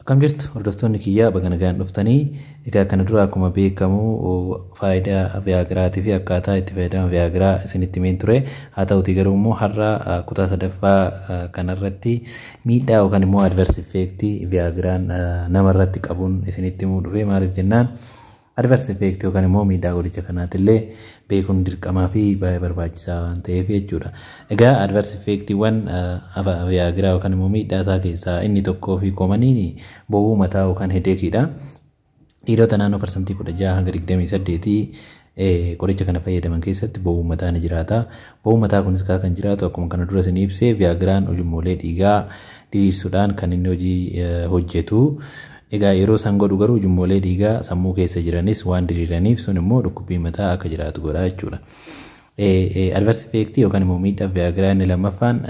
Akkam jirtu, hordoftoonni kiyyaa? Baga nagaan dhuftanii. Egaa kana dura akkuma beekamu faayidaa Viyaagiraatii fi akkaataa itti fayyadama Viyaagiraa isinitti himeen ture. Haa ta'utii garuu immoo har'a kutaa sadaffaa kanarratti miidhaa yookaan immoo adverse effect Viyaagiraan namarratti qabuun isinitti himuu dhufe. Maaliif jennaan, adverse effect yookaan immoo miidhaa qoricha kanaatillee beekuun dirqamaa fi baay'ee barbaachisaa waan ta'eef jechuudha. Egaa adverse effectiiwwan Viyagiraa yookaan immoo miidhaa isaa keessaa inni tokkoo fi commoniin bowwuu mataa yookaan headacheiidha. Dhiirota naannoo 16% hanga 28 qoricha kana fayyadaman keessatti bowwuu mataa ni jiraata. Bowwuu mataa kunis kan jiraatu, akkuma kana dura isin ibsee, Viyaagiraan ujummoolee dhiigaa diriirsuudhaan kan inni hojii hojjetu. Egaa yeroo san godhu garuu ujummoolee dhiigaa sammuu keessa jiranis waan diriiraniif, sun immoo dhukkubbii mataa akka jiraatu godha jechuudha. Adverse effect yookaan immoo miidhaa Viyagiraa inni lammaffaan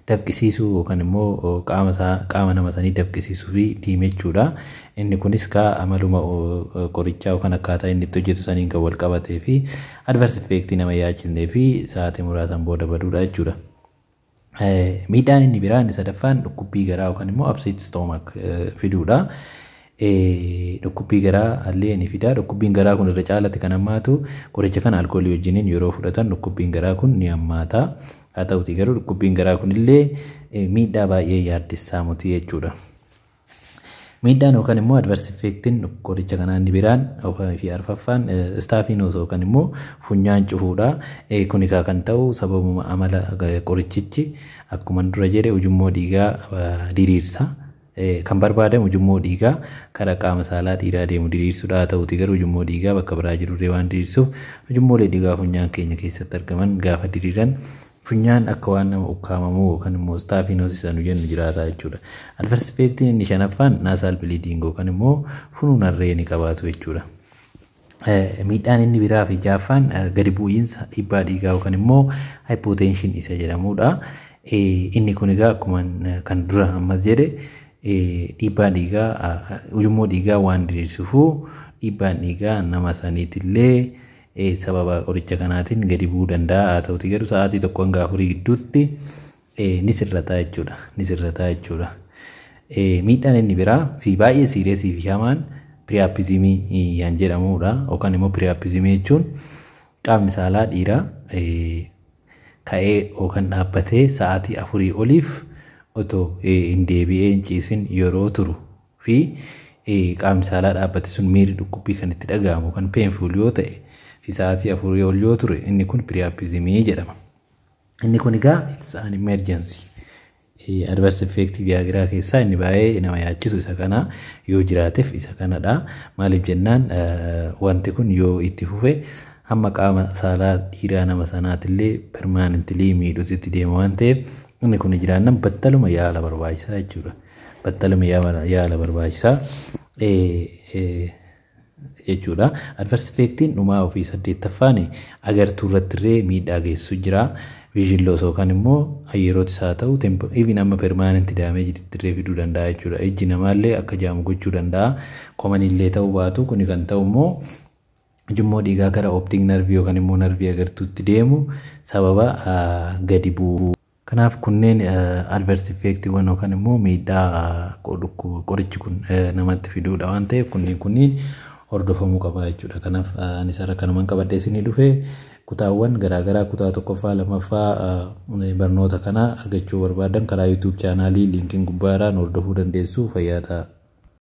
dafqisiisuu yookaan immoo qaama isaa, qaama nama sanii dafqisiisuu fi diimechuudha. Inni kunis kaa amaluma qorichaa yookaan akkaataa inni itti hojjetu saniin kan wal qabatee fi adverse effect nama yaachisnee fi sa'aatii muraasan booda baduudha jechuudha. Miidhaan inni biraa inni sadaffaan dhukkubbii garaa yookaan immoo upset stomach fiduudha. Dhukkubbii garaa illee ni fida. Dhukkubbiin garaa kun irra caalatti kan hammaatu qoricha kana alkoolii wajjiniin yeroo fudhatan dhukkubbiin garaa kun ni hammaata. Haa ta'utii garuu dhukkubbiin garaa kun illee miidhaa baay'ee yaaddessaa miti jechuudha. Miidhaan yookaan immoo adverse effectiin qoricha kanaa inni biraan fi arfaffaan stuffy nose yookaan immoo funyaan cufuudha. Kun egaa kan ta'u sababuma amala qorichichi akkuma dura jedhe ujummoo dhiigaa diriirsa. Kan barbaadamu ujummoo dhiigaa karaa qaama saalaa dhiiraa deemu diriirsuudha. Haa ta'utii garuu ujummoo dhiigaa bakka biraa jirurree waan diriirsuuf, ujummoolee dhiigaa funyaan keenya keessatti argaman gaafa diriiran funyaan akka waan nama ukkaamamuu yookaan immoo stuffy nose nu jennu jiraata jechuudha. Adverse effectiin inni shanaffaan nasal bleeding yookaan immoo funuunarree ni qabaatu jechuudha. Miidhaan inni biraa fi jaaffaan gadi bu'iinsa dhiibbaa dhiigaa yookaan immoo hypotension isa jedhamudha. Inni kun egaa akkuma kan dura ammas jedhe dhiibbaa dhiigaa ujummoo dhiigaa waan diriirsuufuu dhiibbaan dhiigaa nama saniitillee sababa qoricha kanaatiin gadi bu'uu danda'a. Haa ta'utii garuu sa'aatii 1 hanga 4 gidduutti ni sirrataa jechuudha. Ni sirrataa jechuudha. Miidhaan inni biraa fi baay'ee serious fi hamaan priapismii yan jedhamudha. Yookaan immoo priapismii jechuun qaamni saalaa dhiiraa ka'ee yookaan dhaabbatee sa'aatii 4 oliif otoo hin deebi'ee hin ciisin yeroo turu fi qaamni saalaa dhaabbate sun miirri dhukkubbii kan itti dhaga'amu kan painful yoo ta'e fi sa'aatii 4 ol yoo ture, inni kun priapismii jedhama. Inni kun egaa it's an emergency. Adverse effect Viagra keessaa inni baay'ee nama yaachisu isa kana, yoo jiraateef isa kanadha. Maaliif jennaan, wanti kun yoo itti fufe hamma qaama saalaa dhiiraa nama sanaatillee permanently miidhuutti deema waan ta'eef, inni kun jiraannaan battaluma yaala barbaachisaa jechuudha. Battaluma yaala barbaachisaa jechuudha. Adverse effectiin dhumaa ofii saddeettaffaan agartuu irratti miidhaa geessisu jira. Vision loss yookaan immoo yerootis haa ta'u, even amma permanent damage illee fiduu danda'a jechuudha. Ijji namaallee akka jaamu gochuu danda'a. Commonillee ta'uu baatu, kuni kan ta'u immoo ujummoo dhiigaa gara optic nerve yookaan immoo narvii agartuutti deemu sababa gadi bu'uu. Kanaaf kunneen adverse effectiiwwan yookaan immoo miidhaa qorichi kun namatti fiduudha waan ta'eef, kunneen hordofamuu qaba jechuudha. Kanaaf anis har'a kanumaan qabadhee isinii dhufe. Kutaawwan garaagaraa, kutaa tokkoffaa, lammaffaa barnoota kana argachuu barbaadan karaa YouTube channelii linkiin gubbaaraan hordofuu dandeessu. Fayyaa ta'a.